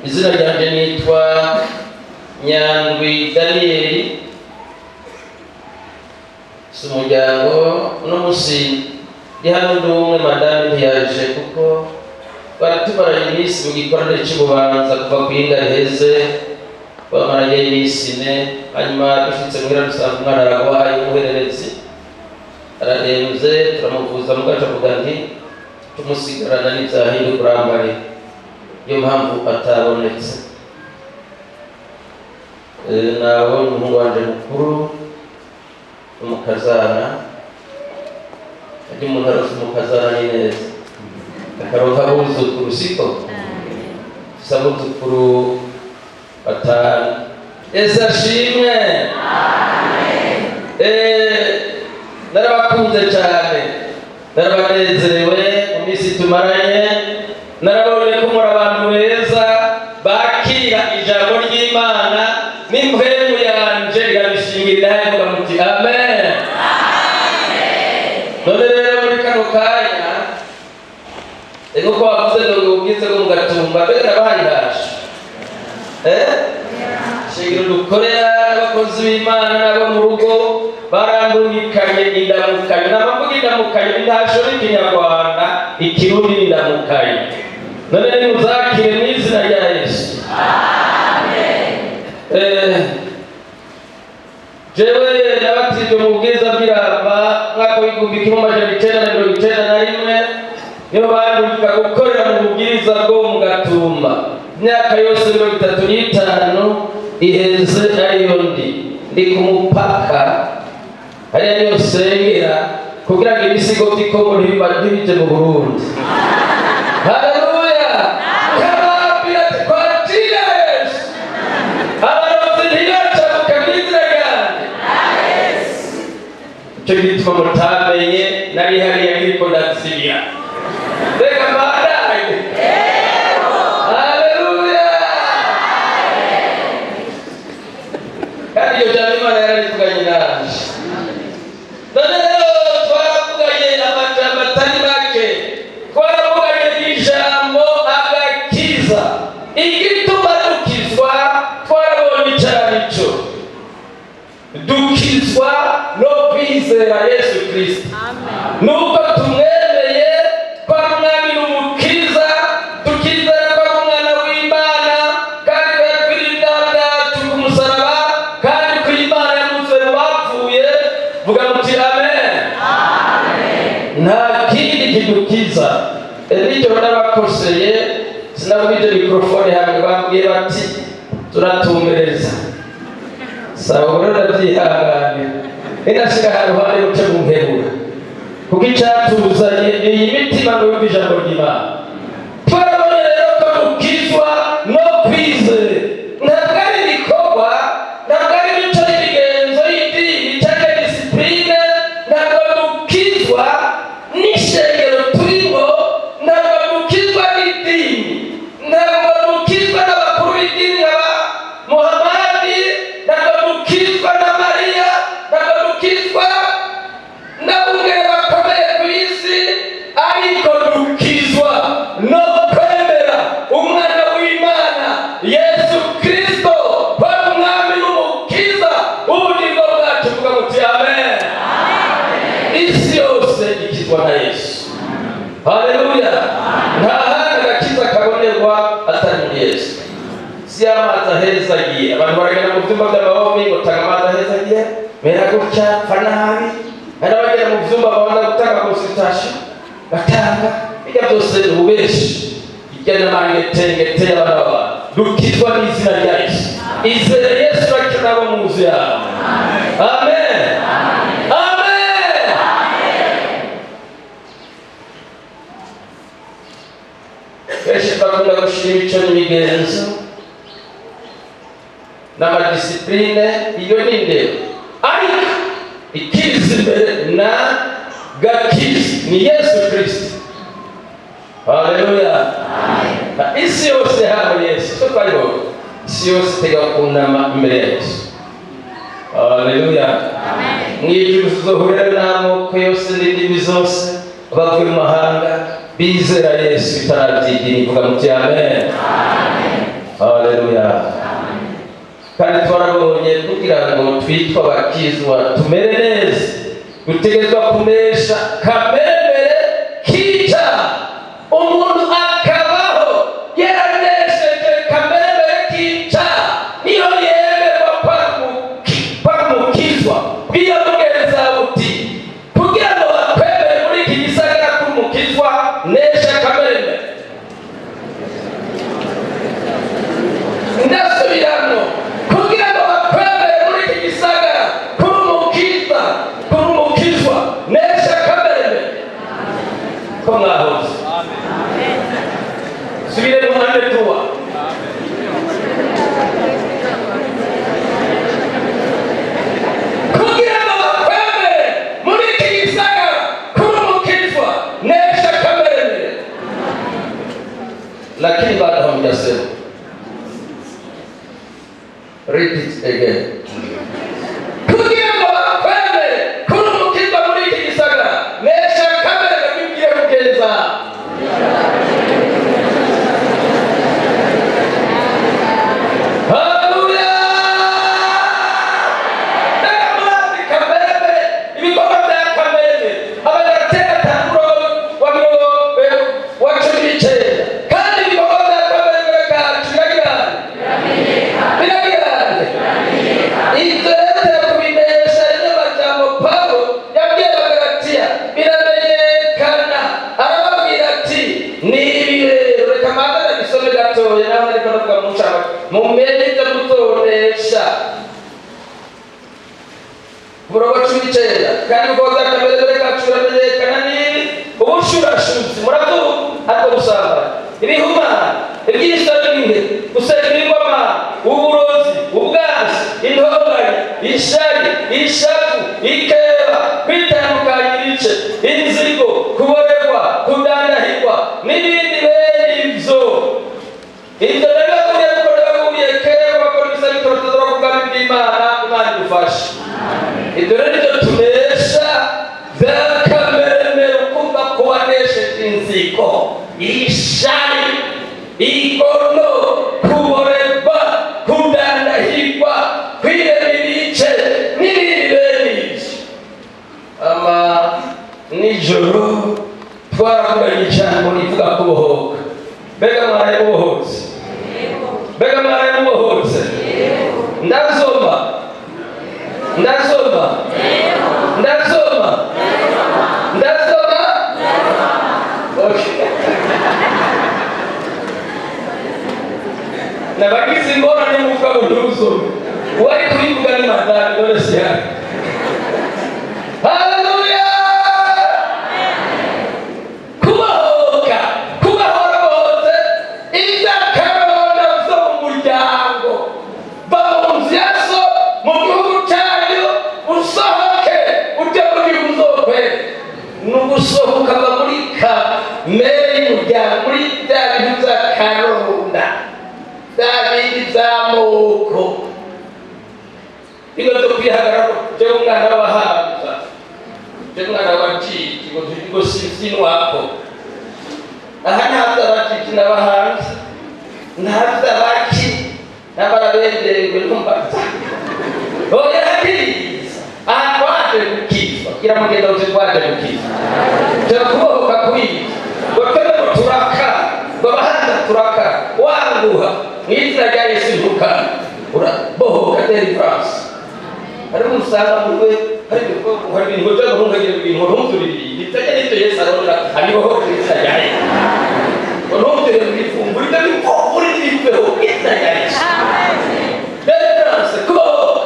Izina ryanje nitwa Nyandwi Daniyeli. Si umuryango, uno munsi ndi hano ndi umwe. Madame ntiyaje kuko baratumaranye iminsi mu gikorane cy'ububanza kuva ku yinga riheze, bamaranye iminsi 4. Hanyuma dushitse muhira dusanga umwana aragwaye, umuhererezi ararembye, turamuvuza mugaca avuga nti tumusigarana n'ivyahinduka urambare, niyo mpamvu atabonetse. Nawe umuhungu wanje mukuru umukazana, ajya umuntu arose umukazana ni neza, akaronka abuzukuru, siko? Dufise abuzukuru batanu. Yesu ashimwe. Narabakunze cyane, narabanezerewe mu minsi tumaranye. Narabonye ko muri abantu beza bakira ijambo ry'Imana, n'impwemu yanje irabishingirira. Ivuga muti amen. None rero muri kano kanya, nkuko bavuze ngo ubwize bwo mu Gatumba, mbega nabahaye shingiro dukorera n'abakozi b'Imana n'abo mu rugo barandungikanye indamukanyo. Nabavuga indamukanyo, intasho n'ikinyarwanda, ikirundi n'indamukanyo. None nimuzakire mu izina rya Yesu. Jewe nabatijwe mu bwiza bw'Iramba mwaka w'1991, niho bandungika gukorera mu bubwiriza bwo mu Gatumba. Imyaka yose 35 iheze ariyo ndi ku mupaka hariya, niyo sengera kugira ngo ibisigo by'ikongo ntibije mu Burundi. Haleluya! Kababwira ati kwa jina Yesu, abarozi ntibacabuka mu izina ryanjye. Icyo gituma mutamenye nari hariya nkiriko ndazibira. Reka mbandanye. Haleluya! Kandi iryo jambo Imana yararivuganye nanje. None rero twaravuganye amajambo atari make, twaravuganye ijambo agakiza, igituma dukizwa. Twarabonye icyo ari cyo: dukizwa no kwizera Yesu Kristo, nuko tumwemeye ko ari Umwami n'Umukiza, tukizera ko ari Umwana w'Imana, kandi ko yapfiriye ibyaha byacu ku musaraba, kandi ko Imana yamuzuye mu bapfuye. Vuga muti amen. Nta kindi kidukiza. Nijoro n'abakoseye sinabwije mikorofone hamwe, bambwiye bati turatumbereza. Sawa, ubu rero ndabyihanganira, ninashika ahantu handi muce munkebura, kuko icyatuzanye ni iyi mitima ngo yumve ijambo ry'Imana. Twarabonye rero ko dukizwa no kwizera. Ntabwo ari ibikorwa, ntabwo ari imico n'imigenzo y'idini cyangwa discipline, ntabwo dukizwa n'ishengero turimo, ntabwo dukizwa n'idini, ntabwo dukizwa n'abakuru b'idini nka ba Muhamadi, ntabwo dukizwa na Mariya, ntabwo dukizwa n'abungere bakomeye ku isi, ariko dukizwa no kwemera Umwana w'Imana Yesu Kristo ko ari Umwami n'Umukiza w'ubugingo bwacu. Vuga muti amen. Isi yose ikizwa na Yesu. Haleluya! Nta handi agakiza kabonerwa atari muri Yesu. Si amazi ahezagiye. Abantu baragenda mu byumba by'amahombi ngo tanga amazi ahezagiye, mera gutya, pfa nabi. Hari n'abagenda mu byumba babona gutanga consultation, batanga bijya byose ni ububeshi, ijya n'amangetengete y'abana b'abantu. Dukizwa n'izina rya Yesu. Izere Yesu, bakina nabo mu nzu yawe. Amen, amen. Kenshi bakunda gushira imico n'imigenzo n'amadiscipline, iyo ni indero, ariko ikiza imbere na gakiza ni Yesu Kristo. Haleluya! Na isi yose yahawe Yesu, cyo twabibonye, isi yose itega kunama imbere ya Yesu. Haleluya! Mu ijuru tuzohurira n'amoko yose n'indimi zose, abavuye mu mahanga bizera Yesu itarabyigira. Ivuga muti amen. Haleluya! Kandi twarabonye, kugira ngo twitwe abakizwa, tumere neza, dutegerezwa kunesha kameremere kica. Umuntu akabaho yaranesheje kameremere kica, niyo yemerwa ko ari umukizwa. Bwira mugenzi wawe uti: "Kugira ngo bakwemere muri iki gisagara ko umukizwa, nesha kameremere." Ndasubiramo: kugira ngo bakwemere muri iki gisagara kuri umukiza, kuri umukizwa, nesha kameremere. Ko mwahoze subire muhande tuwa. Kugira ngo bakwemere muri iki gisagara kuri umukizwa, nesha kameremere. Lakini bado hamjasema. Repeat again: kugira ngo bakwemere kuri umukizwa muri iki gisagara, nesha kamere. Bibwiye mugenza. Haleluya! Reka murazi kamere, ibikorwa bya kamere. Abagalatiya 5 umurongo wa mirongo wa 19: kandi ibikorwa bya kamere kacu biragirana, biragirana. Ibyo rero kubinesha, rero amajambo Pawulo yabwiye Abagalatiya biramenyekana. Arababwira ati: "Ni ibi rero." Reka manza ndagisome gatoya, naho ariko ndavuga mu ncamake, mumenye ibyo muzonesha. Umurongo wa 19: kandi ibikorwa bya kamere kacu biramenyekana, n'ibi: ubushurashuzi, murabyumva, ariko gusambana, ibihumana, iby'isoni nke, gusenga ibigirwamana, uburozi, ubwansi, intonganya, ishari, ishavu, ikeba, kwitandukanya ibice, inzigo, kuborerwa, kudandahirwa, n'ibindi bene ibyo. Ibyo ndabibaburiye kuko ndababuriye kera ko bakora ibisa bityo batazora ku bwami bw'Imana. Imana idufashe. Ibyo rero nibyo tunesha bya kameremere. Ukumva ko wanesheje inzigo, ishari, igono, kuborerwa, kudandahirwa, kwirema ibice, n'ibindi bene ibyo. Ama nijoro twaravuganye ijambo rivuga kubohoka. Mbega mwaraye mubohotse? Mbega mwaraye mubohotse? Ndasoma, ndasoma, ndasoma, ndasoma. Okay. Nabagize ingorane muvuga ngo ntusome, uwari kubivuga ni madame, none sihari. Haleluya! Kubohoka, kubaho warabohotse iby'akaronda byo mu muryango. Va mu nzu ya so, mu gihugu cyanyu, usohoke ujye mu gihugu uzokwera. Ni ugusohoka uva muri kamere y'umuryango, muri bya bintu by'akaronda, bya bindi by'amoko, bino byo kwihagararaho. Jewe umwana w'abahanza, jewe umwana wa jiji, ngo sinwako aha. Ntabwo abajiji n'abahanzi, ntabwo abaki n'abarabenderejwe ntumbaza. Oya, hagiriza aha, twaje gukizwa. Gira mugenda uti: "Twaje gukizwa." Turakubohoka kwiza ngo twebwe ngo turaka, ngo abahanza turaka wanguha. Mu izina rya Yesu, ntuka urabohoka, deliverance. Hariho usanga muri we hari ibintu byo guhungagira, ibintu ntumtuririye bitajya n'ibyo Yesu arondera, abibohoke mu izina rya Yesu. Ngo ntumturire ibifumbura, ibyo bifumbura n'ibiveho mu izina rya Yesu. Deliverance, kubohoka.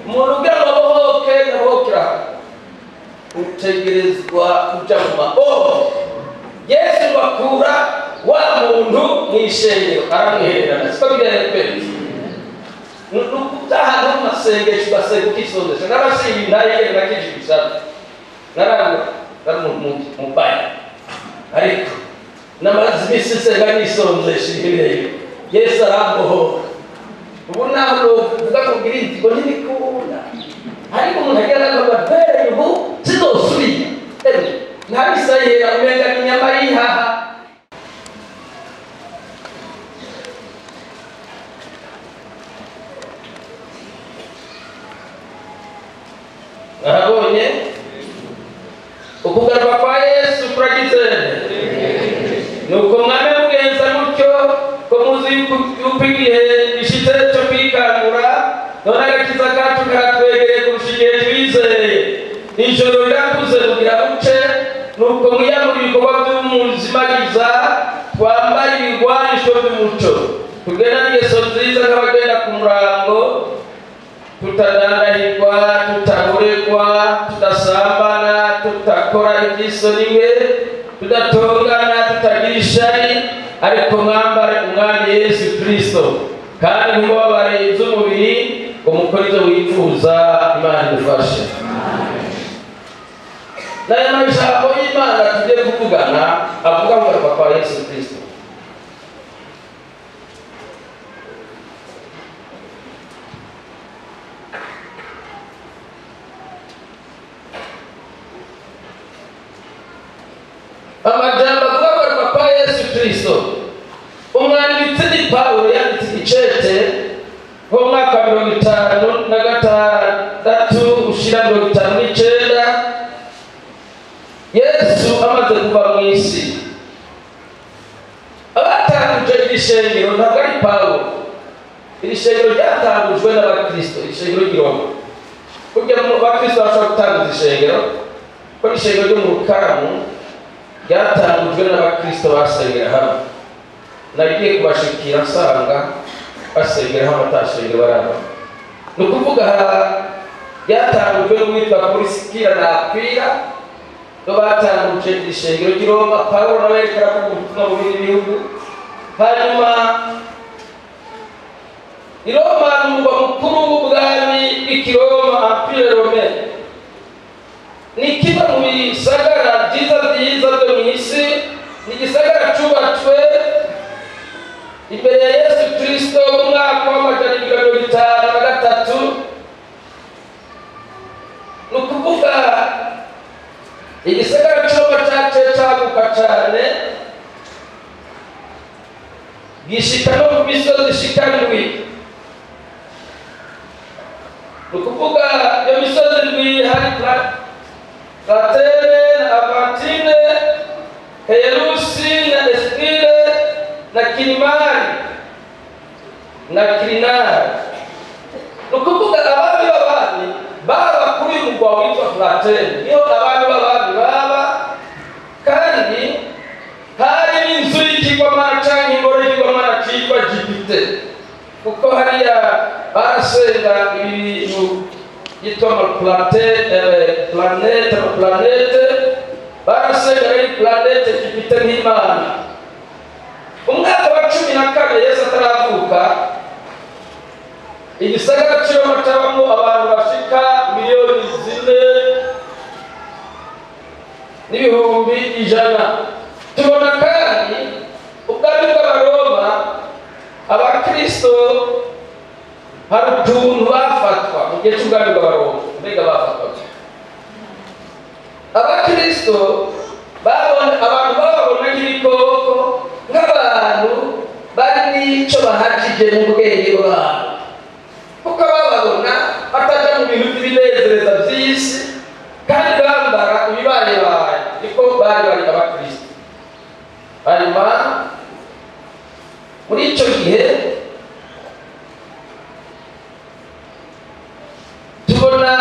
Umuntu ugira ngo abohoke, abohokera, utegerezwa kuja mu maombi. Yesu ngo akura wa muntu mu ishengero, aramwihererana, siko Bibiliya yakweretse. Ni ukuja mu masengesho, ugasenga, ukisondesha. N'abashinga intayigere nakijibisha, narangura, nari mubaya, ariko namaze iminsi nsenga, nisonzesha ibihe birebire. Yesu arambohora. Ubu naho novuga ngo ngira inzigo, ntibikunda. Ariko umuntu agera akavuga: "Bereye ubu sinzosubira." Emwe, ntabisayera, umenga ni inyama y'ihaha. Mwahabonye? Ukugaruka kwa Yesu kuragize. Nuko mwame mugenza mutyo, ko muzi yuko igihe gishitse cyo kwikangura. None agakiza kacu karatwegereye kurusha igihe twizeye. Ijoro rirakuze, bugira buce. Nuko mwiyamura ibikorwa by'umuzimagiza, twambare ibigwanisho by'umuco, tugenda n'ingeso nziza nk'abagenda ku murango, tutadandahirwa, tutaboregwa, tudasambana, tutakora iby'isoni nke, tudatongana, tutagira ishari, ariko mwambare Umwami Yesu Kristo, kandi ntimubabare iby'umubiri ngo mukore ibyo wifuza. Imana idufashe. N'aya majambo y'Imana tugiye kuvugana avuga kugaruka kwa Yesu Kristo. Amajambo avuga kugaruka kwa Yesu Kristo, umwanditsi ni Pawulo. Yanditse igicete nko mu mwaka wa 56 ushira 59, Yesu amaze kuva mu isi. Abatanguje iri shengero ntabwo ari Pawulo. Iri shengero ryatangujwe n'Abakristo, iri shengero ry'i Roma. Burya mu bakristo bashobora gutanguza ishengero, ko ishengero ryo mu Rukaramu ryatangujwe n'Abakristo basengera hamwe. Nagiye kubashikira nsanga basengera hamwe, atashengero baraba. Ni ukuvuga ryatangujwe n'uwitwa Purisikira na Akwila, bo batanguje iri shengero ry'i Roma. Pawulo nawe yariko aravuga ubutumwa mu bindi bihugu. Hanyuma i Roma ni umurwa mukuru w'ubwami bw'Ikiroma, Empire romain. Ni kimwe mu bisagara byiza byiza byo mu isi. Ni igisagara cubatswe imbere ya Yesu Kristo mu mwaka wa 753. Ni ukuvuga igisagara c'Roma caciye caguka cane, gishika no ku misozi ishika ndwi. Ni ukuvuga iyo misozi ndwi hari Palatine na Aventine, Herusi na Esquile na Kirimari na Kirinari. Ni ukuvuga abami b'abami baba kuri uyu mugwa witwa Palatine, niho abami b'abami baba. Kandi hari n'inzu y'ikigwamana canke ingoro y'ikigwamana citwa Jupiter, kuko hariya barasenga ibintu byitwa amaplanète, amaplanète. Barasenga rero planète Jupiter nk'imana. Umwaka wa 14 Yesu ataravuka, igisagara cy'i Roma cabamwo abantu bashika 4,100,000. Tubona kandi ubwami bw'Abaroma, Abakristo hari ukuntu bafatwa mu gihe cy'ubwami bw'Abaroma. Mbega bafatwa? Abakristo babona, abantu bababona nk'ibikoko, nk'abantu bari n'icyo bahagije mu bwenge bwabo, kuko bababona bataja mu bintu by'ibinezereza by'isi, kandi bambara ibibayebaye. Niko bari bari Abakristo. Hanyuma muri icyo gihe tubona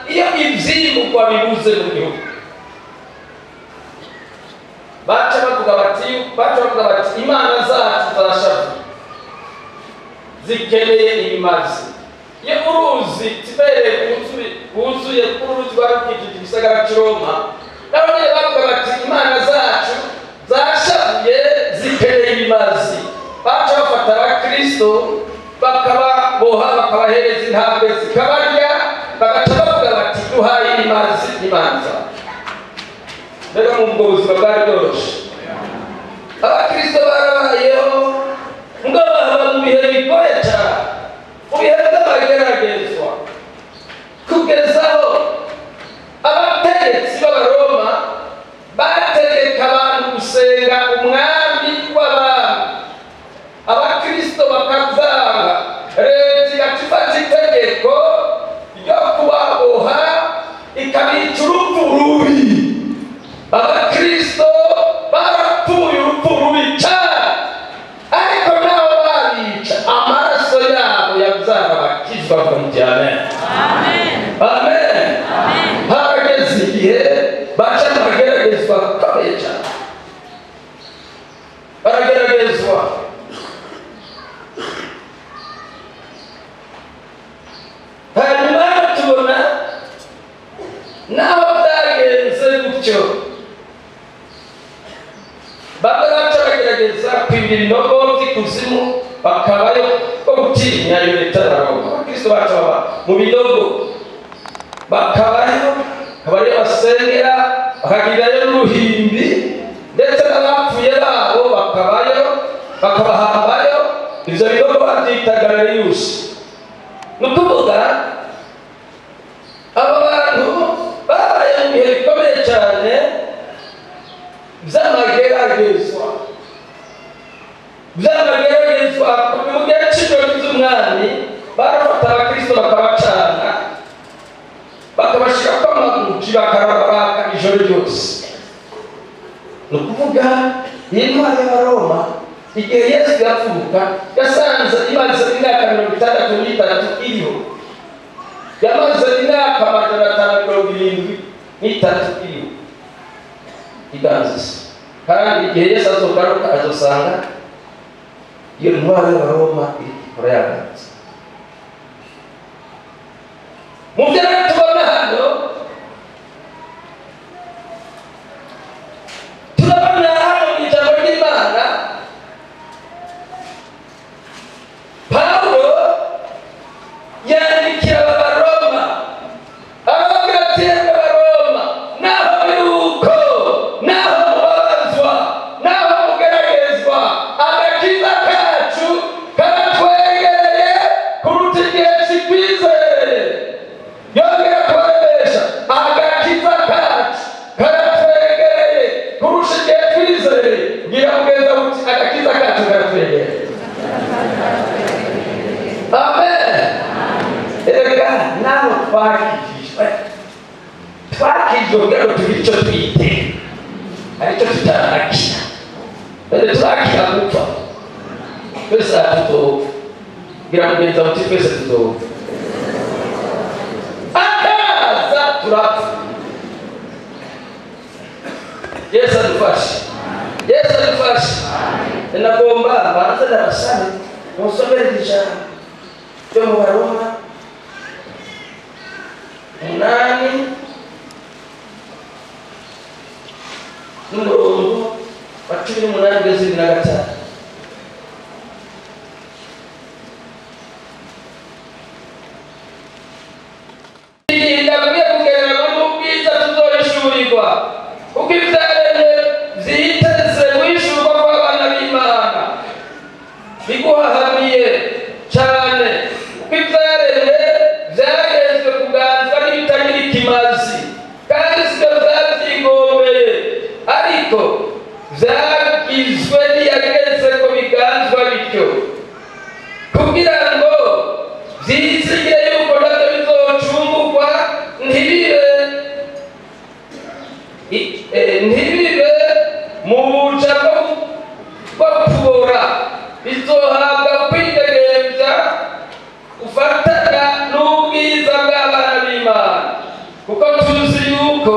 iyo ivyimburwa bibuze mu gihugu, baca bavuga bati: "Imana zacu zashavuye, zikeneye ibimazi." Iyo uruzi Tibere wuzuye, kuko uruzi rwari rukikije igisagara cy'i Roma, nabo nyine bavuga bati: "Imana zacu zashavuye, zikeneye ibimazi." Baca bafata Abakristo bakababoha, bakabahereza intambwe zikabarya, bagaca bavuga bati: "Duhaye ibimazi imana zacu." Mbega mu ubwo buzima bwari bworoshe? Abakristo barabayeho ngo baba mu bihe bigoye cyane, mu bihe by'amageragezwa, kugezaho abategetsi b'Abaroma bategeka abantu gusenga umwami w'abami, Abakristo bakabyanga. Leta igaca ifata itegeko ryo kubaboha. Amageragezwa akomeye cyane, barageragezwa. Hanyuma tubona naho byagenze gutyo, bamwe baca bagerageza kwimba ibinogo by'ikuzimu, bakabayo ko gutinya iyo leta ya Roma. Abakristo bacu baba mu binogo, bakabayo, akaba ariyo basengera, bakagirayo n'uruhimbi, ndetse n'abapfuye babo bakabayo, bakabahambayo. Ibyo binogo babyitaga Galeriusi. Ni ukuvuga abo bantu babaye mu bihe bikomeye cyane by'amageragezwa, by'amageragezwa. Mu gihe cy'ijoro ry'umwami barafata abakristo bakabacana, bakabashyirako amabuji, bakarabaka ijoro ryose. Ni ukuvuga iyi ntwari y'Abaroma, igihe Yesu yavuka yasanze imaze imyaka 63 iriho, yamaze imyaka 573 iriho iganza isi. Kandi igihe Yesu azogaruka azosanga iyo ntwaro y'Abaroma iri ikora yaganze. Mu byo rero tubona hano, turabona hano mu ijambo ry'Imana, Pawulo yandikira Abaroma, arababwira ati: "Yemwe Abaroma, naho biri uko, naho mubabazwa, naho mugeragezwa, agakiza kacu karatwegereye kuruta igihe kikwizereye." Yongera kubaremesha: agakiza kacu karatwegereye kurusha igihe twizereye. Bwira mugenzi wawe uti: "Agakiza kacu karatwegereye." Amen. Erega naho twakijijwe, twakijijwe kugira ngo tugire icyo twitega, aricyo tutarakira. Mbere turakira gupfa, twese aha tuzopfa. Bwira mugenzi wawe uti: "Twese tuzopfa." Akaza turapfa. Yesu adufashe, Yesu adufashe. Nagomba banze ndabasabe musomere ijambo ryo mu Baroma 8 n'umurongo wa 18 kugeza 25. Ndakwiye kugereranywa n'ubwiza tuzohishurirwa, kuko ibyaremwe vyiteze guhishurwa kw'abana b'Imana biguhahamiye cyane, kuko ibyaremwe byagezwe kuganzwa n'ibitagira ikimazi, kandi sibyo byabyigombeye, ariko byagizwe n'iyageze ko biganzwa bityo, kugira ngo byizigire yuko nabyo bizocungurwa, ntibibe mu buja bwo kubora, bizohabwa kwidegemvya ufatana n'ubwiza bw'abana b'Imana. Kuko tuzi yuko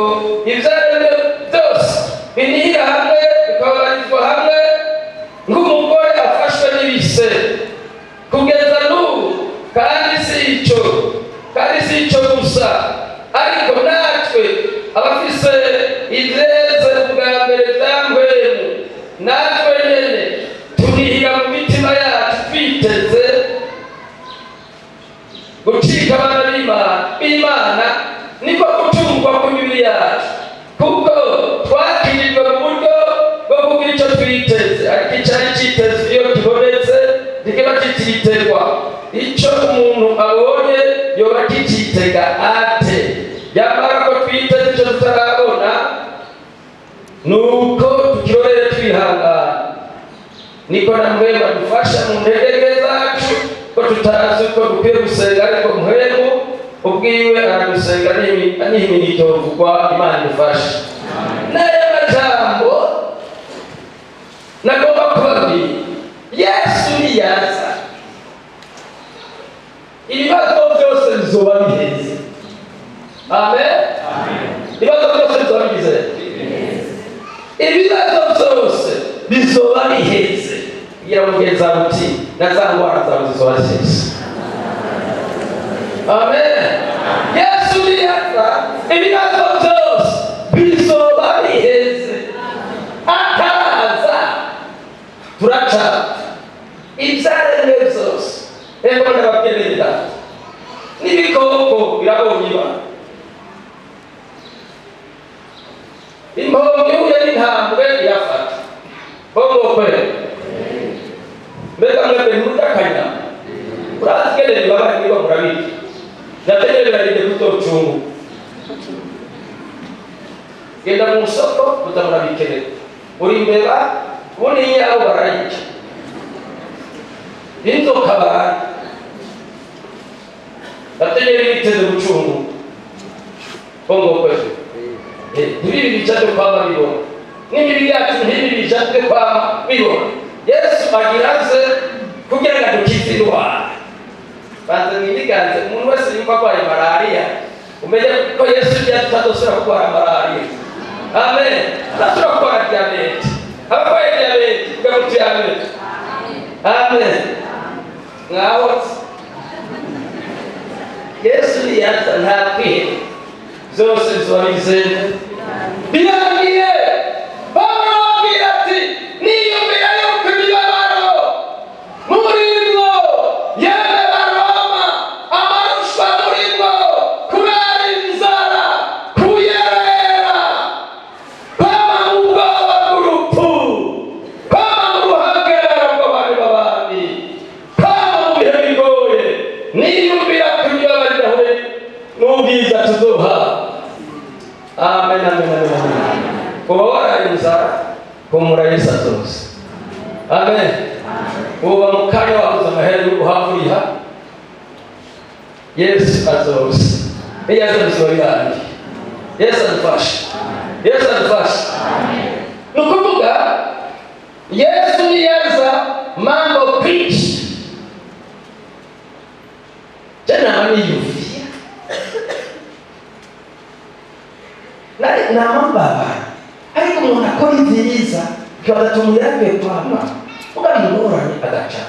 ivyaremwe byose binihira hamwe, bikababarizwa hamwe nk'umugore afashwe n'ibise kugeza n'ubu. Kandi si ico gusa, ariko natwe abafise ivyeze ubwa mbere vya mpwemu, natwe nyene tunihira mu mitima yacu, twiteze gucika abana b'Imana, niko gutungwa kw'imibiri yacu. Kuko twakirijwe mu buryo bwo kugira icyo twiteze, ariko icyari cyitezwe iyo kibonetse ntikiba kikitegwa. Icyo umuntu abonye yoba kikitega ate? Yamara ko twiteze icyo tutarabona, nuko tukirorere twihangana. Niko na Mpwemu adufasha mu ntege nke zacu, ko tutazi uko dukwiye gusenga, ariko Mpwemu ubwiwe aradusenga n'imitovugwa. Imana idufashe. N'aya majambo nagomba kubabwira: Yesu niyaza, ibibazo byose bizoba biheze. Amen. Ibibazo byose bizoba bigize. Ibibazo byose bizoba biheze. Kugira mugenzi wawe uti: "Na za ndwara zawe zizoba ziheze." Amen. Yesu niyaza, ibibazo byose bizoba biheze. Ataraza turacapfa. Ibyaremwe byose, rero ndababwira, n'ibikoko birabonye ibara. Impongo ihuye n'intambwe irafata bongokwe. Mbega mwebwe ntimurya akanyama? Urazi ingene bibabaye niba murabirya? Nategere birarinde kuzocungu. Genda mu isoko uza murabikenera. Uri imbeba, ubundi inyabo barayirya, inzoka bararya. Nategere biteze gucungu bongokwe. Ntibibi bija byo kwama bibona, n'imibiri yacu ntibibi bija byo kwama bibona. Yesu agira aze kugira ngo adukize indwara. Banza mwimiganze. Umuntu wese yumva arwaye malariya, umenye ko Yesu ibyo tutazosubira kurwara malariya. Amen. Tudasubira kurwara diyabete. Abarwaye diyabete, vuga muti: "Amen, amen." Mwabotse, Yesu niyaza nta kwiheba, byose bizoba bizende birangiye. Pawulo ababwira ati: "Niyumvira yuko imibabaro murimwo, yemwe Baroma, amarushwa murimwo kubera inzara, kuyerera, kwama mu bwoba bw'urupfu, kwama mu ruhagarara bw'abami b'abami, kwama mu bihe bigoye, niyumvira ko imibabaro idahuye n'ubwiza tuzohabwa." Amen, amen, amen, amen. Kuba waraye inzara, humura, Yesu azoza. Amen. Uba mu kanya wabuze amahera yo guhavuriha, Yesu azoza. Iyo aza bizoba birangiye. Yesu adufashe, Yesu adufashe. Ni ukuvuga Yesu niyaza, mambo kwisha. Je nama niyumvira, nama mbabara, ariko umuntu akora ibyiza kibagatuma yagiye kwama ugaba ingorane, agaca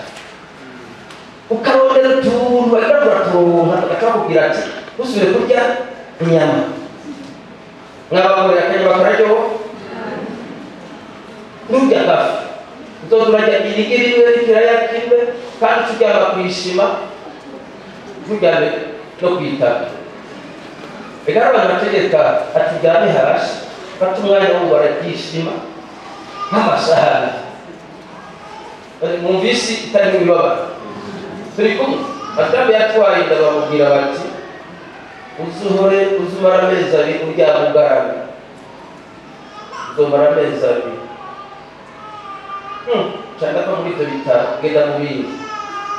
ukarondera utuntu bagera turaturonka, bagaca bakubwira ati: "Ntusubire kurya inyama." Mwabakorera akanyama kararyoha. Nturya agafi, uzoza urarya irigi rimwe n'ikiraya kimwe, kandi turyama kwishima, nturyame no kwitapi. Reka abantu bategeka ati: "Ryame hasi, fata umwanya wo bararyishima nk'amasahani." Mwumva isi itarimo imibabaro? Turi kumwe? Madamu yatwaye inda, bamubwira bati: "Uzuhore uzumara amezi 2 uryama ugaramye, uzomara amezi 2." Cyane ko muri ibyo bitaro, genda mu bindi.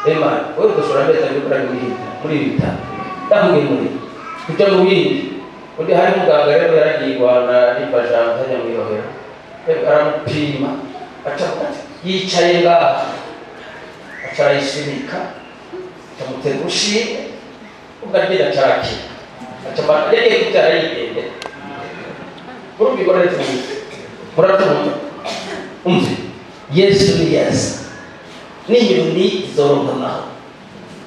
Ema wowe udoshora amezi 2 ugaramye muri ibi bitaro, ndakugemurira kujya mu bindi. Undi hari muganga rero yaragiye i Rwanda n'ipajambo ajya mu Irohero, aramupima, aca avuga ati: "Yicaye ngaha." Aca arayisunika, acamutera urushinge, ubwo agenda aca arakira, aca yagiye kubyara yigendera. Urumva igorore tumwumve, muratumva? Umve, Yesu niyaza n'inyoni zoronka amahoro.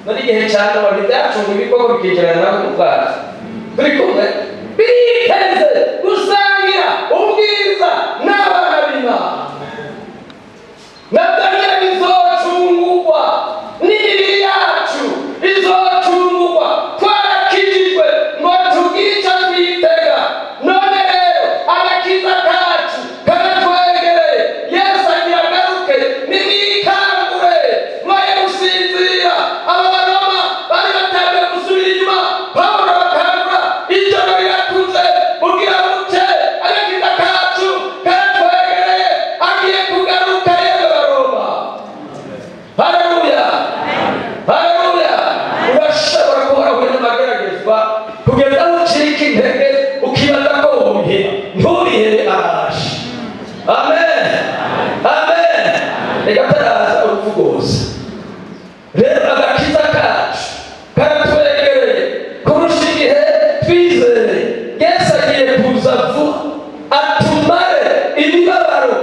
None igihe cya none ibyacunga ibikoko bikinjirana nawe mu bwato. Turi kumwe? Biteze gusangira ubwiza n'abana b'Imana. Nabyo nyine bizocungurwa, n'imibiri yacu izocungurwa. Twarakijijwe ngo tugire icyo twitega. None rero agakiza kacu karatwegereye. Yesu agira agaruke. Nimwikangure, mwoye gusinzira. Aba Baroma bari batangiye gusubira inyuma. Pawulo bakangura: "Ijoro rirakuze, bugira buce. Agakiza kacu karatwegereye, agiye kugaruka." Yewe Baroma, haleluya, haleluya! Urashobora kuba warahuye n'amageragezwa kugeza aho ucika intege, ukibaza ko wobiheba. Ntubihere, araje. Amen, amen. Reka ataraza urupfu rwose. Rero agakiza kacu karatwegereye kurusha igihe twizere. Yesu agiye kuza vuba atumare imibabaro.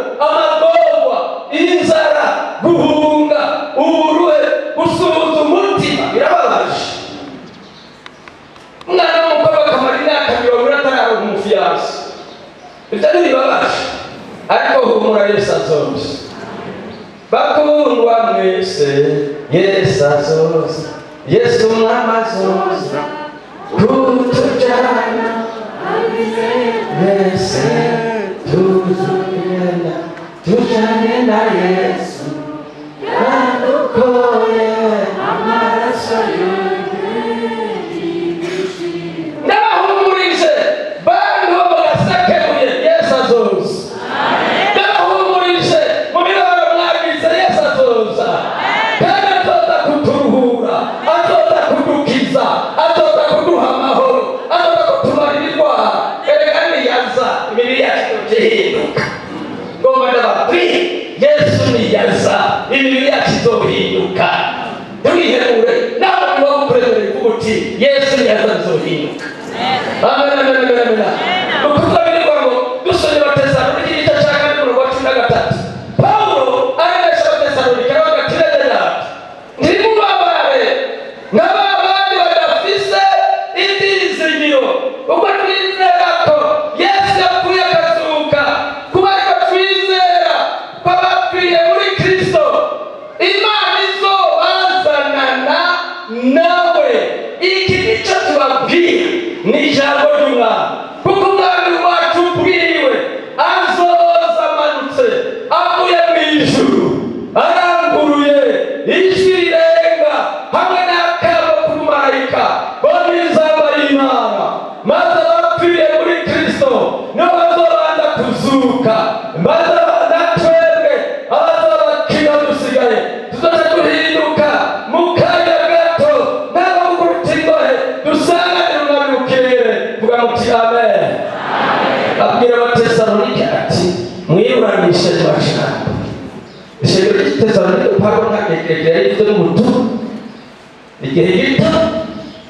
Yesu azoza, Yesu umwami azoza kutujana mwese, tuzogenda tujane na Yesu yadukoye Amaraso. Ndabahumurije bantu bo mugasekebuye, Yesu azoza. Ndabahumurije mu mibabaro mwagize, Yesu azoza kandi azoza kuturuhura, azoza kudukiza, azoza kuduha amahoro, azoza kutumarira indwara. Erega niyaza imibiri yacu izohinduka. Ngomba ndababwire, Yesu niyaza imibiri yacu izohinduka. Turiherure nawe niba gukuremera uvuga uti: "Yesu niyaza bizohinduka." Amen, amen, amen, amen. Ukuvuga birirwa ngo dusomye Abatesalonike igice cya 2, umurongo wa 13, Pawulo aremesha Abatesalonike, aravuga ati: "Bene data, ntimubabare nka ba bandi badafise ibyizigiro. Ubwo twizera ko Yesu yapfuye akazuka, kuba ariko twizera ko abapfiriye muri Kristo Imana izobazanana nawe. Iki nicyo tubabwira, ni ijambo ry'Umwami, kuko Umwami wacu ubwiwe azoza amanutse avuye mu ijuru, aranguruye ijwi rirenga hamwe n'akamo k'umumarayika bo n'inzamba y'Imana, maze abapfiriye muri Kristo nibo bazobanza kuzuka, maze na twebwe abazobakira dusigaye tuzoca duhinduka mu kanya gato n'abagukubita ingohe, dusanganire Umwami mu kirere." Vuga muti: "Amen." Abwira Abatesalonike ati: "Mwiburanishe mu majambo." Ishengero ry'Itesalonike, Pawulo nta gihe kirekire yari n'ubutumwa, igihe gito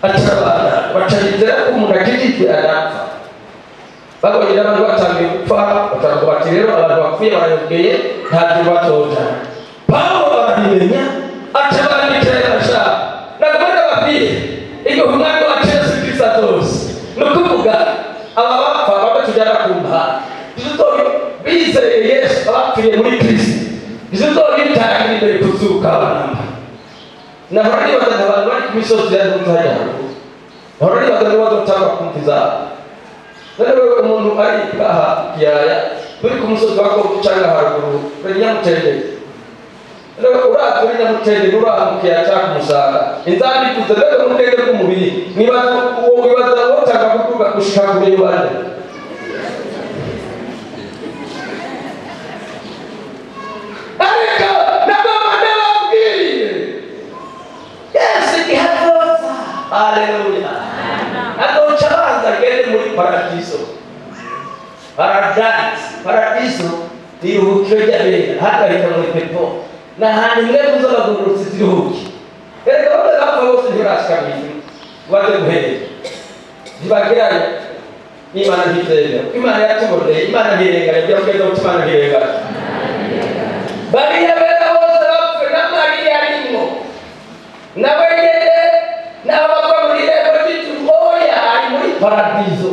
atarabana baca bizera ko umuntu akijijwe adapfa. Babonye n'abantu batangiye gupfa, bakavuga bati: "Rero abantu bapfuye barayogeye, ntabyo bazoja." Pawulo arabimenya, aca bandikira bashaka. Nagomba ndababwire, igihe Umwami wacu Yesu Kristo azoza, ni ukuvuga aba bapfa bamwe tujyana ku mpana bizeye Yesu, abapfiriye muri Kristo, bitangira imbere kuzuka banamba. Nahora nibaza nti abantu bari ku misozi ya Ntunze hajya haruguru, nahora nibaza niba bazotanga kumva izabo. None wewe umuntu ari ngaha kiyaya, turi ku musozi wa Kovu cyangwa haruguru kuri Nyamutende, none uraza uri Nyamutende, nturaha mu kiyaya cyangwa ku Musaga, inzamba ikuze, mbega mu bwenge bw'umubiri nibaza uwo wibaza wotanga kuduga gushika kure y'ubande? Ariko nagomba ndababwiye, Yesu igihe azoza, haleluya, azoca abanza agende muri paradiso. Paradise, paradiso ni iruhukiro ry'abera, hagarika muri pepo, ni ahantu imwe muz'abagororotsi ziruhuke. Erega bamwe bapfa bose ntibashika mw'ijuru, baze guhera ntibagerayo. Imana ntibyemera, kuko Imana yatuboneye. Imana ntirenganya. Kugira ngo ugeze Imana ntirenganya. Bariya bera bose bapfuye, na Mariya arimwo, nawe nyene n'abava muri irembo ry'ijuru, oya, ari muri paradizo.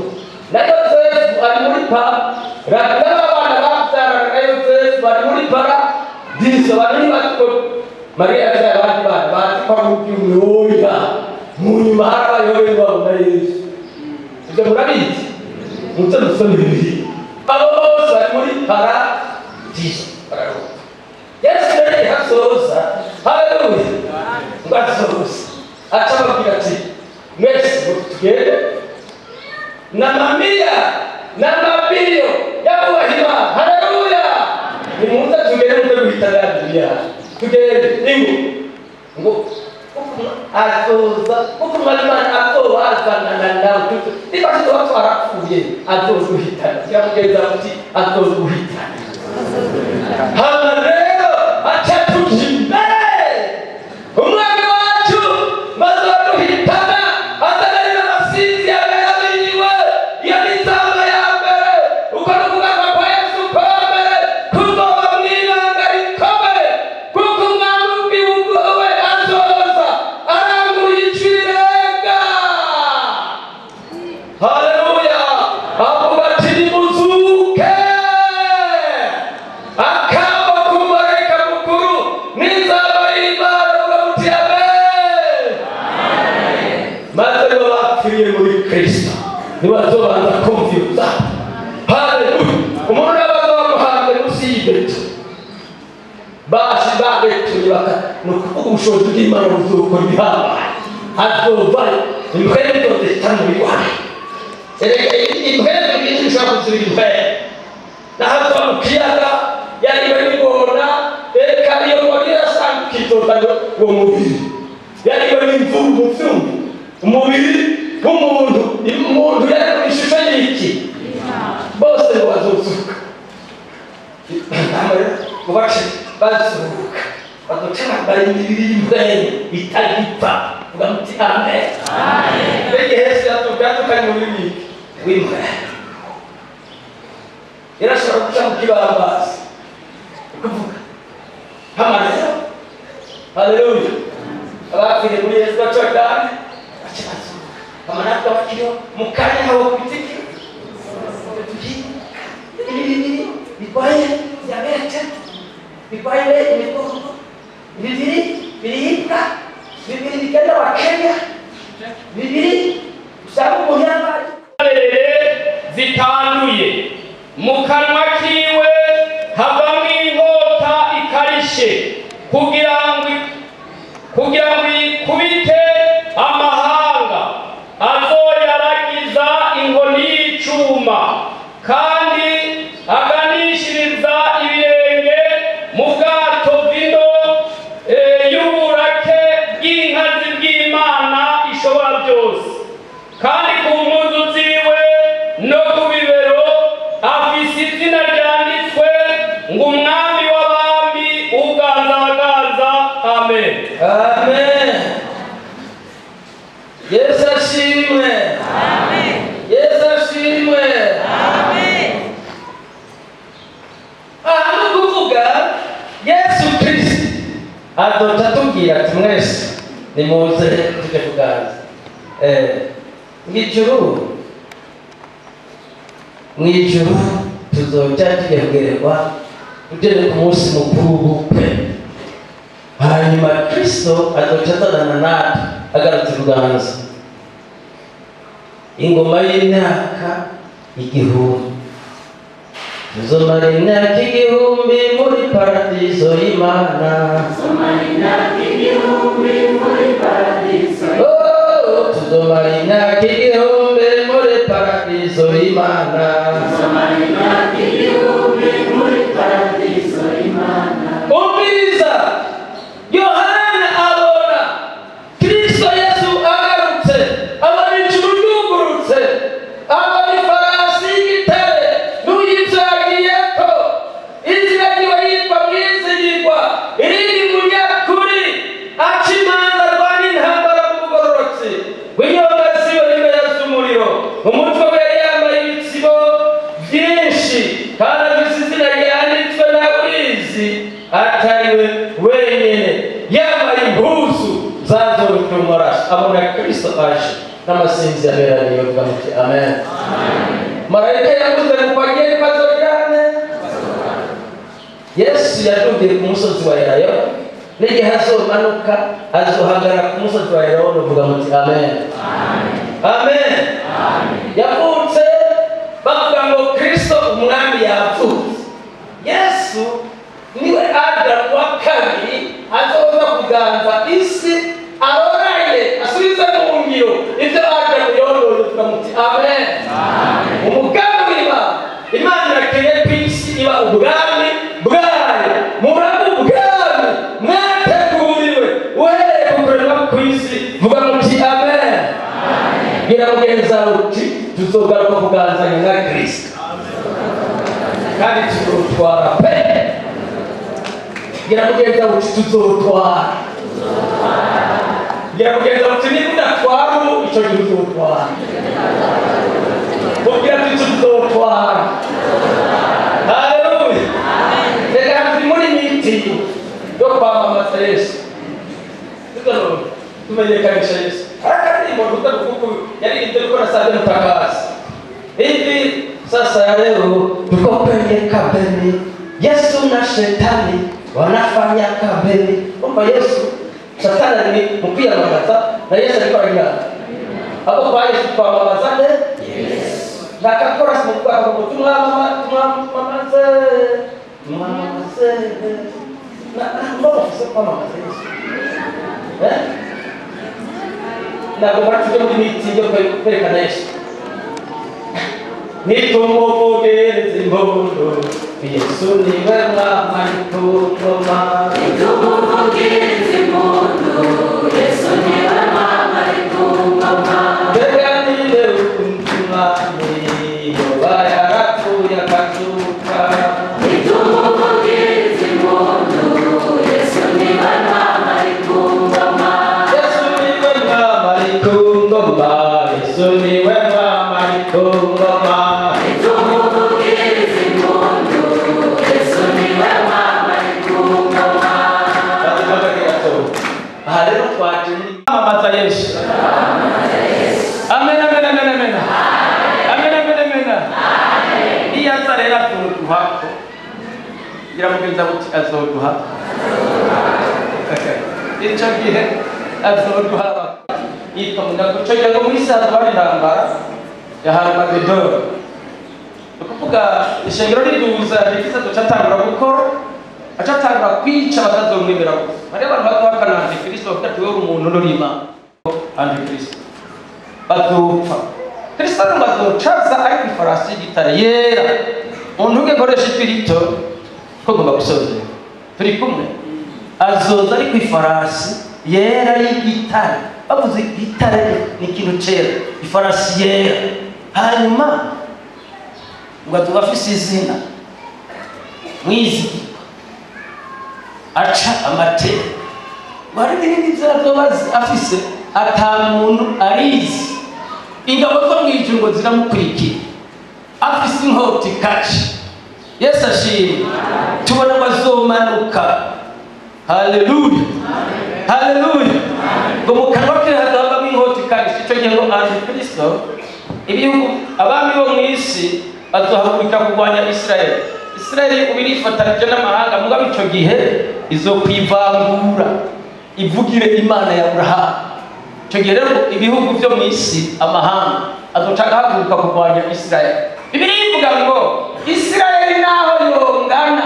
Na Yosefu ari muri pa n'abana babyarana na Yosefu bari muri paradizo. Abantu ntibazi ko Mariya yabyaye abandi bana, bazi ko ari ubyumwe. Oya, mu nyuma harabayeho bene babona Yesu. Ibyo murabizi, muze musome Bibiliya. Abo bose bari muri paradizo, bararuhuka. Yesu rero igihe asoza, haleluya, ngo asoza aca ababwira ati: "Mwese ngo tugende na mamiya n'amabiliyo y'abubaha Imana. Haleluya, nimuze tugende, muze guhita ya tugende." Ingo ngo azoza, kuko Umwami Imana azobazanana nawe. Niba tuzoba twarapfuye, azoduhitana. Kiramugeza muti: "Azoduhitana." Hama rero aca tuja imbere, Umwami wacu bazoduhitana, azanarira amasinzi abera biwe. Iyo ni inzamba ya mbere. Uko ni ukugaruka kwa Yesu kwa mbere kuzoba mw'ibanga rikomeye, kuko Umwami ubwiwe we azoza aranguruye ijwi rirenga. Haleluya, avuga ati: "Nimuzuke." Akamo Kristo niwe azobanza kumva urusaku. Haleluya! Umuntu n'abaza bamuhanze munsi y'ibeto, basi babetuye baka, ni ukuvuga ubushobozi bw'Imana buzokora ibihambaye. Azovayo impwemu zose mu wawe. Erega impwemu nyinshi zishobora kuzibira impwemu, naho ava mu kiyaga yariwe n'ingona, reka iyo ngona irasanga ikizozana uwo mubiri yariwe n'imvubu. Mu vyumva umubiri w'umuntu, umuntu yari mu ishusho y'iki, bose ngo bazozuka, ngo bace bazuka, bazoca bambaye imibiri y'impwemu itagipfa. Vuga muti amen. Mbega Yesu yazuka, yazukanye umubiri w'iki? W'impwemu. Yarashobora guca mu kibambasi, ukuvuga hama rero, haleluya, abapfiriye muri Yesu baca bagane, baca bazuka. Hama natwe abakiriho mu kanya habo ku bitiki bibiri birwaye diyabete, birwaye imigongo, bibiri biribwa, bibiri bigenda wa Kenya, bibiri usanga umuntu yambaye Rere zitanduye. Mu kanwa kiwe havamo inkota ikarishe kugira ngo ikubite amahanga, azoyaragiza inkoni y'icuma, kandi aganishiriza ibirenge mu bwato vino y'uburake bw'inkazi bw'Imana ishobora byose. Kandi ku mpuzu ziwe no ku bibero afise izina ryanditswe ngo: Umwami w'abami, uganza abaganza. Amen. Amen. Yesu ashimwe! Yesu ashimwe! Aha ni ukuvuga Yesu Kristo azoca atubwira ati: "Mwese nimuze tujye kuganza mw'ijuru." Mw'ijuru tuzoja tugiye kugererwa, tugere ku munsi mukuru w'ubukwe. Hanyuma Kristo azoca azanana natwe agarutse kuganza ingoma y'imyaka 1000. Tuzomara imyaka 1000 muri paradizo y'Imana. Oh, tuzomara imyaka 1000 muri paradizo y'Imana. Umviriza, Yohana abona Kristo Yesu agarutse, abona ijuru ryugurutse, abona ifarasi y'igitare n'uyivyagiyeko, izina ryiwe yitwa Mwizigirwa, irindi Munyakuri, aca imanza, arwana intambara mu bugororotsi. W'inyonga ziwe n'imbere z'umuriro, umutwe we yari yambaye ibitsibo byinshi, kandi afise izina ryanditswe ntawurizi atari we wenyene, yambaye impuzu zazorujwe mu maraso. Abona Kristo aje n'amasinzi yaberaniye. Bavuga muti amen. Marayika yavuze ngo agiye bazojyane. Yesu yadugiye ku musozi wa Elayo, n'igihe azomanuka azohagarara ku musozi wa Elayo. Uvuga muti amen, amen. Yavutse bavuga ngo Kristo umwami yavutse. Yesu niwe Adamu wa kabiri azoza kuganza isi, aroraye, asubize mu ngiro ibyo Adamu yononye. Tuvuga muti amen. Umugambi w'Imana, Imana irakeneye ko isi iba ubwami bwayo. Murabe ubwami mwateguriwe uhereye ku kuremwa kw'isi. Vuga muti amen. Bwira mugenzi wawe uti: "Tuzogaruka kuganzanya na Kristo kandi tuzotwara pe." Bwira mugenzi wawe uti: "Tuzotwara." Bwira mugenzi wawe uti: "Niba udatwara ubu, icyo gihe uzotwara." Mubwira ati: "Tuzotwara." Haleluya! Reka turi muri meeting yo kwamamaza Yesu, tumenyekanisha Yesu. Akaririmbo kuko yaririmbye ariko nasanze mutakazi hivi. Sasa leo tuko kwenye kampeni, Yesu na shetani wanafanya kampeni. Umva, Yesu, satani ari mu kwiyamamaza na Yesu ariko aragira. Abo kwa Yesu twamamaza nde? Nakakora simukwaka ngo tumwamamaze, tumwamamaze. Ntabwo bafise kwamamaza Yesu. Eh? Ntabwo bafite muri meeting yo kwerekana Yesu. Nitumuvugereze impundu, Yesu niwe mwami ari ku ngoma. Nitumuvugereze impundu, Yesu niwe mwami ari ku ngoma. Mbega ninde wundi mwami yoba yarapfuye akazuka? Nitumuvugereze impundu, Yesu niwe mwami ari ku ngoma. Yesu niwe mwami ari ku ngoma, Yesu niwe mwami ari ku ngoma. Nitumuvugereze impundu, Yesu niwe mwami ari ku ngoma. Aha rero twaje kwamamaza Yesu. Amen, amen, amen, amen. Amen, amen, amen. Iyo aza rero azoduhako. Gira mugenzi wawe uti azoduha. Ico gihe azoduha. Yitwa Munyago. Ico gihe ngo mw'isi hazoba intambara ya Harimagedoni. Ni ukuvuga ishengero riduza, rikiza, duca atangura gukora, aca atangura kwica batazomwemera gusa. Hariho abantu baguhakana antikristo, bavuga ati: "Wewe uri umuntu, nturi Imana." Antikristo bazopfa. Kristo ngo azocaza ari ku ifarasi y'igitare yera. Umuntu umwe nkoresha ijwi rito ko ngomba gusozera, turi kumwe. Azoza ari ku ifarasi yera y'igitare. Bavuze igitare ni ikintu cera, ifarasi yera. Hanyuma ngo azoba afise izina mwizigirwa aca amateka. Ngo hari n'irindi zina azoba afise ata muntu arizi. Ingabo zo mu ijuru ngo ziramukurikira, afise inkota ikace. Yesu ashimwe. Tubona ngo azomanuka. Haleluya, haleluya! Ngo mu kanwa ke hazavamo inkota ikarishe. Icyo gihe ngo antikristo, ibihugu, abami bo mu isi bazohagurika kurwanya Israeli. Israeli ubu irifatanije n'amahanga, mugabo ico gihe izokwivangura, ivugire Imana ya Aburahamu. Icyo gihe rero ibihugu byo mu isi, amahanga azoca agahaguruka kurwanya Israeli. Bibiliya ivuga ngo Israeli naho yongana,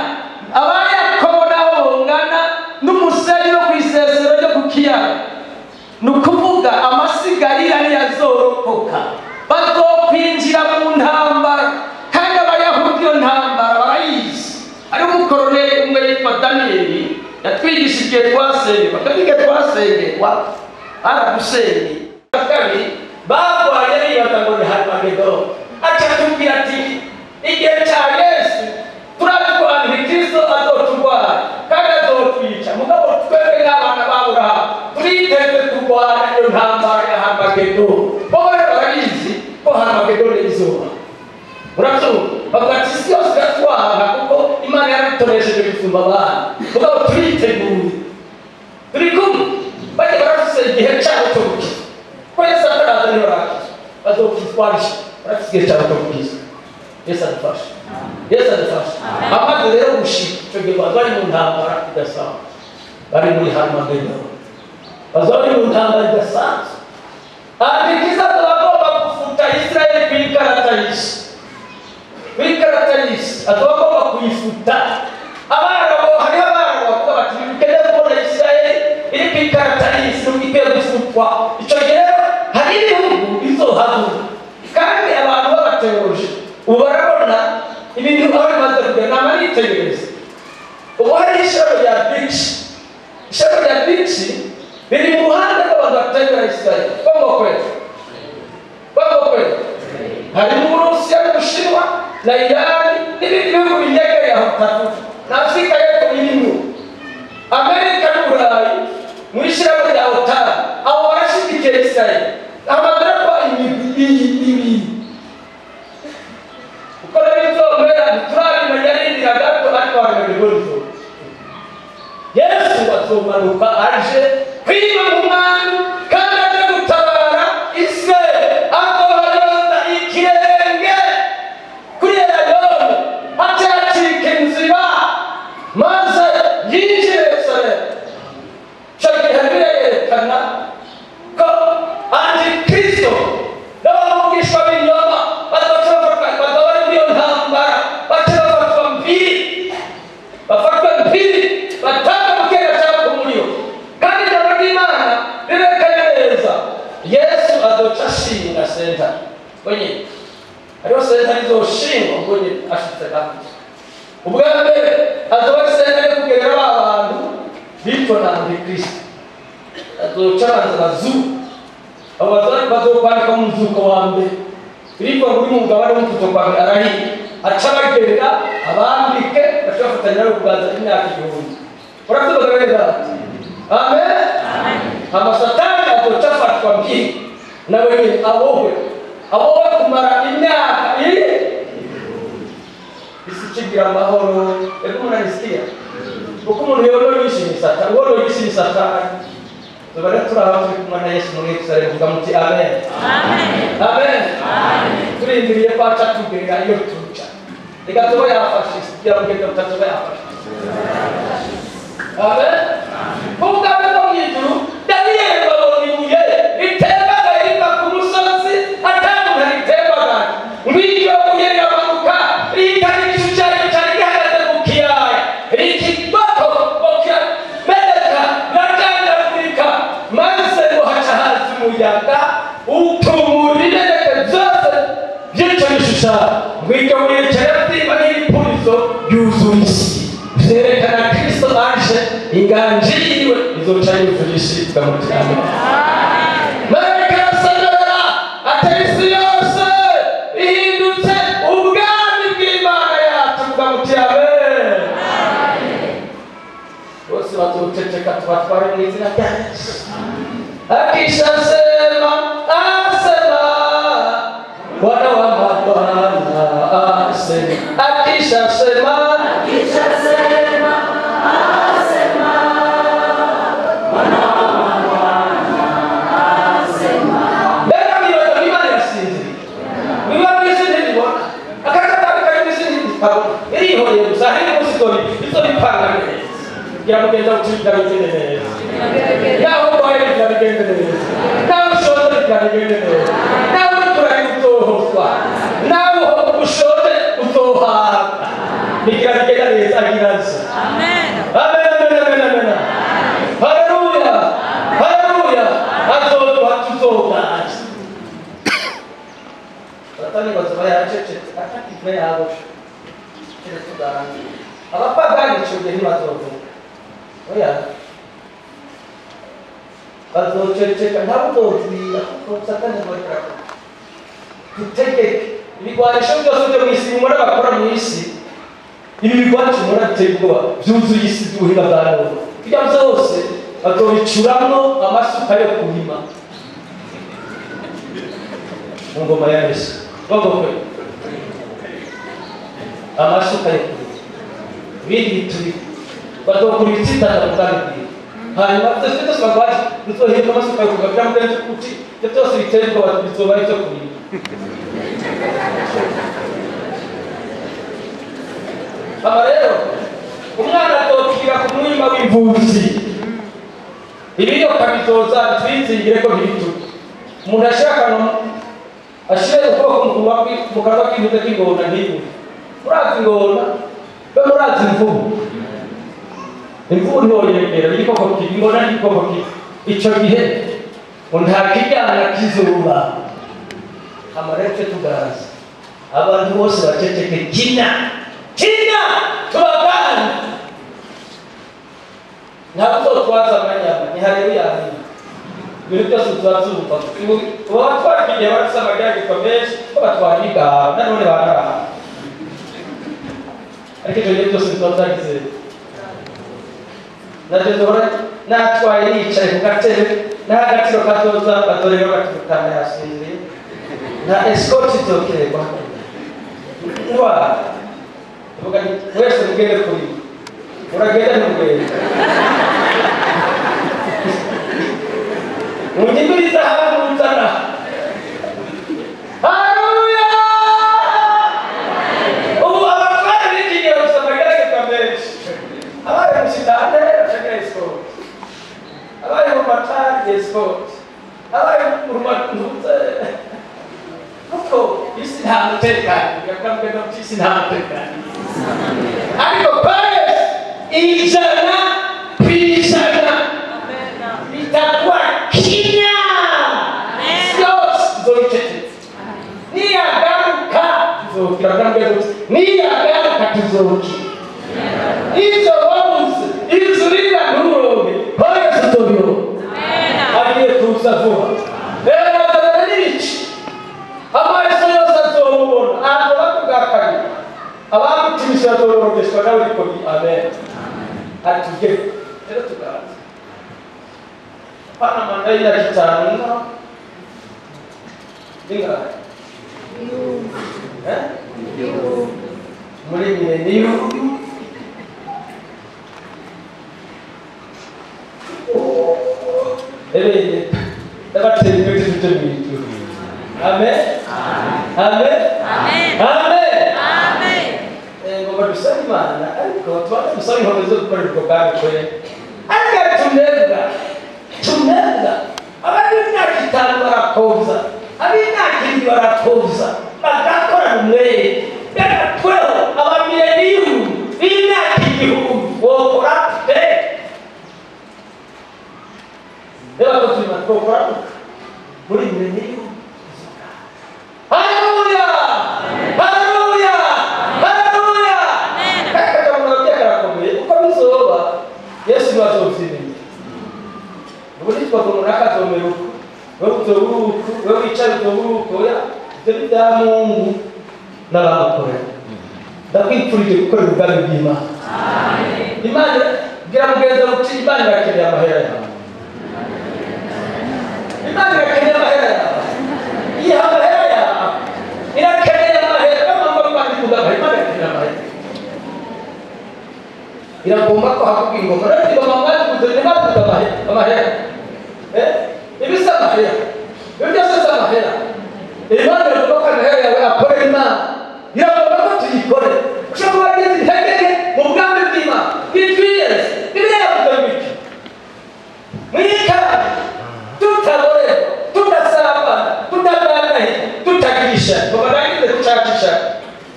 Abayakobo naho bongana n'umusenyi wo kw'isesero ryo ku kiyaga, ni ukuvuga amasigarira ntiyazorokoka. Bazokwinjira mu ntambara, kandi Abayahudi iyo ntambara barayizi. Hariho umukoroneri umwe yitwa Daniyeli yatwigisha igihe twasengerwa, kandi igihe twasengerwa baragusengeye kabiri bagwaye bibaza ngo ni Harimagedoni. Aca tubwira ati: "Igihe cya Yesu turazi ko antikristo azoturwara kandi azotwica, mugabo twebwe nk'abana b'Aburahamu turiteze kurwana iyo ntambara ya Harimagedoni." Bo rero barabizi ko Harimagedoni izoba. Urabyumva, bavuga ati: "Isi yose iratwanga kuko Imana yarabitoresheje gusumba abana, mugabo turiteguye." Turi kumwe? Bajya barafise igihe cyabo cyo gukizwa, ko Yesu ataraza niyo barakizwa, bazokizwa barafise igihe cyabo cyo gukizwa. Yesu adufashe, Yesu adufashe. Amaze rero gushika icyo gihe baza bari mu ntambara idasanzwe, bari muri Harimagedoni, baza bari mu ntambara idasanzwe. Antikristo azoba agomba gufuta Israeli ku ikarata y'isi, ku ikarata y'isi azoba agomba kuyifuta. Abarabu, hariho abarabu bavuga bati: "Dukeneye kubona Israeli iri ku ikarata y'isi, nubwo ikwiye gufutwa." Icyo gihe rero hari ibihugu bizohaguruka, kandi abantu b'abateoroji ubu barabona ibintu aho bimaze kugera. Nama nitegereza, ubu hariho ishami rya BRICS. Ishami rya BRICS riri mu ruhande rw'abantu batemera Israeli. Bongo kweli? Bongo kweli? Harimo Uburusiya n'Ubushinwa na Irani n'ibindi bihugu binyegereye aho bitatu, na Afurika y'Epfo irimo, Amerika n'Uburayi mu ishyirahamwe rya OTAN. Abo barashyigikiye Israeli. Hamaze kuba imigwi iyi ibiri. Uko rero bizomera ntiturabimenya, rindira gato, ariko harageze. Yesu azomanuka aje kwiba mu mwami kandi aje gutabara Israeli. Azohayoza ikirenge kuri Elayono. Yesu azoca ashinga sentare wenyine. Hariho sentare izoshingwa ubwo nyine ashitse gato. Ubwa mbere azoba ari sentare yo kugerera ba bantu bitwa na Antikristo. Azoca abanza bazuka, abo bazokwandika mu muzuko wa mbere. Biriko muri mu mugabane w'umuzuko wa mbere arahiye, aca abagerera abambike, baca bafatanya no kuganza imyaka 1000. Urabyumva neza? Amen. Amasatani azoca afatwa mbiri nawe nyine, abohwe kumara imyaka iri isi ikigira amahoro. Ego, umuntu arisikia kuko umuntu yono yishimye Satani, uwo yishimye Satani. Tuba rero turi aho turi kumwe na Yesu muri Yerusalemu. Vuga muti amen. Amen. Turindiriye ko aca tugera iyo tuca. Reka tuba yafashe isi kugira ngo ugende utatuba yafashe isi. Amen. Ubwami bwo mu ijuru, Daniyeli babona ibuye ritembagaye riva ku musozi, ata muntu aritembagaye. Ngo iryo buye riramanuka rihitana igishushanyo cyari gihagaze mu kiyaya, rikigwako ngo kirameneka, rirajanjagurika, maze ngo haca haza umuyaga utumura ibimeneke byose by'icyo gishushanyo. Ngo iryo buye rica rirabyimba n'ibipurizo ryuzuye isi. Vyerekana Kristo aje, inganji yiwe izoca yuzura isi. Tukamuti amen. Marayika arasemerera atari isi yose ihindutse ubwami bw'Imana yacu. Tukamuti amen. Bose bazoceceka, tubatware mu izina rya Yesu. Akisha sema, asema Bwana wa mabwana, asema. Akisha sema, Akisha sema, asema Bwana wa mabwana, asema. Mbega mwibaza ngo Imana irasinziriye? Niba mw'isi ntibibona, akajagari kari mw'isi ntibikabona, irihoreye gusa. Hari n'umunsi izobipanga neza. Kugira mugenza uti bigira bigende neza. Naho urwaye, bigira bigende neza. Naho ushonje, bigira bigende neza. Naho uriko urarira, uzohozwa. Naho ushonje, uzohabwa. Bigira bigenda neza, agira neza. Amen, amen, amen, amen. Haleluya, haleluya. Azoduha, tuzogaza. Satani bazoba yacecetse, atakijwe, yaboshe kere tuganze. Abapagani ico gihe ntibazovuga, oya, bazoceceka, ntabuzojwira, kuko Satani ngo ariko dutegeke ibigwanisho byose byo mw'isi mubona bakora mw'isi. Ibi bigwanisho mubona biteye ubwoba byuzuye isi by'ubuhinga bwa none, bijya byose bazobicuramwo amasuka yo kurima mu ngoma ya Yesu. Bagokwe amasuka yo kurima, ibindi bituri bazokura ibitsitaza mu bwami bwiwe. Hanyuma byose byose bagwaje bizohinduka amasuka yo kurima. Kugira ngo uti ibyo byose biteye ubwoba bizoba ari ibyo kurima. Aba rero umwana azokira ku mwima w'imvutsi, ibiyoka bizoza bitwizingire ko ntibituke. Umuntu ashira akanwa, ashire ukuboko mu kanwa k'intuze k'ingona ntibure. Murazi ingona be? Murazi imvubu? Imvubu ntiwoyegera, igikoko kibi. Ingona ni igikoko kibi. Ico gihe ngo nta kijyana kizuba. Amarece tugaza, abantu bose baceceke kina kina, tubagane. Ntabwo uzotwaza amanyama ni haleluya. Ibintu byose tuba tubyumva. Uba batwara igihe bafise amageragezwa menshi, ko batwara ibigaba nanone bararaha, ariko icyo gihe byose tuba twagize. Nabyo duhora natwaye yicaye ku gatebe n'agaciro kazoza, bazoreba bati mutama yasinziriye, nta escort izokererwa ndwara. Tuvuga nti mwese mugende kuri, muragenda ntimugende mugiguriza hamwe muzana. Haleluya! Ubu abatwara b'iki gihe bafite amageragezwa menshi. Abaye mu kitande bashaka escort, abaye mu matari escort, abaye mu rumanutse, kuko isi nta mutekano. Yakambwira ngo isi nta mutekano, ariko Paris 100% itakuwa kimya. kuza vuba. Rero bazana n'ibice amaso yose azomubona, azoba kubwa kabiri abamutimisha bazorogeshwa nawe. Ariko ni amen. Atugere rero tugaza pana manda y'imyaka 5 no bingahe? Eh? Muri millennium. Ebeye ndabatera imbere tuje mu ijuru. Amen, amen, amen, amen. Ngomba dusaba Imana, ariko tubanze dusaba inkomezi zo gukorera ubwo bwami kwe. Ariko tunebwa, tunebwa. Ab'imyaka 5 barakoza, ab'imyaka 7 barakoza, bagakora umwere. Reka tweho abamillennium b'imyaka 1000 wokora pe. Reba ko turima twokora muri millennium. Haleluya, haleluya, haleluya. Kaka umuntu karakomeye uko bizoba Yesu niwe azovyimenya. Ubu nitwa ngo umuntu akazomera uku, wewe uzoba uri uku, wewe wicaye uzoba uri uku. Oya, ivyo ni vya Mungu n'abamukorera. Ndakwifurije gukorera ubwami bw'Imana. Imana bwira mugenzi wawe uti Imana irakeneye amahera yawe. Imana irakeneye amahera yawe. Iha amahera yawe. Irakeneye amahera. Bamwe Imana ikunda amahera. Imana irakeneye amahera. Iragomba ko havuga ingoma. Rero ingoma mwaziguze ntibavuze amahera. Amahera. Ibisa amahera. Ibyo byose si amahera. Imana iragomba ko amahera yawe akorera Imana. Iragomba ko tuyikorera. Ushobora kuba wagize intege nke mu bwami bw'Imana. Bitwiyeze. Bibiliya yavuze ngo iki? Mwikara tutaborerwa, tudasambana, tutagandahiye, tutagira ishyari. Ngo barangize gucaka ishyari.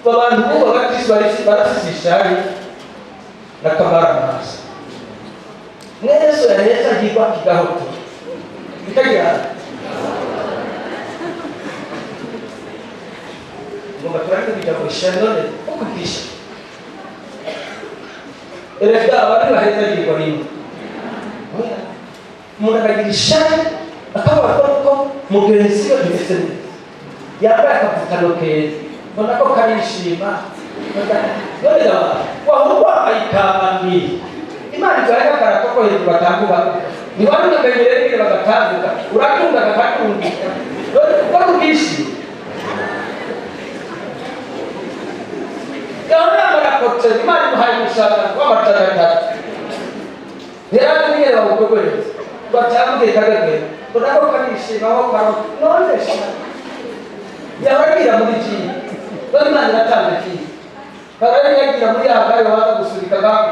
Abantu bubu abakristo barafise ishyari n'akamaramaza. Mweso yaheza agirwa kigahoto. Bikagira ngomba turangize kuja mu ishyari none kukugisha. Erega abandi baheza agirwa rimwe. Oya. Umuntu akagira ishyari akababazwa nuko mugenzi we bimeze neza. Yambaye akavutano keza, mbona ko karishima. None wahora wambaye ikambambiri. Imana itwaye akara ko hejuru batambuka. Ntiwari unamenyereye ingene bagatambuka, uratunga kakatungika. None wari ubwishime. Yahora yambara kote, Imana imuhaye umushahara w'amajana 3. Ntiyari ingene bawukogoreza. Batambuke kagagera. Mbona ko karishima aho karo. None sha. Yahora agira muri jibu. None Imana iratanga jibu. Barayagira muri ya gare baza gusurika bakumusha.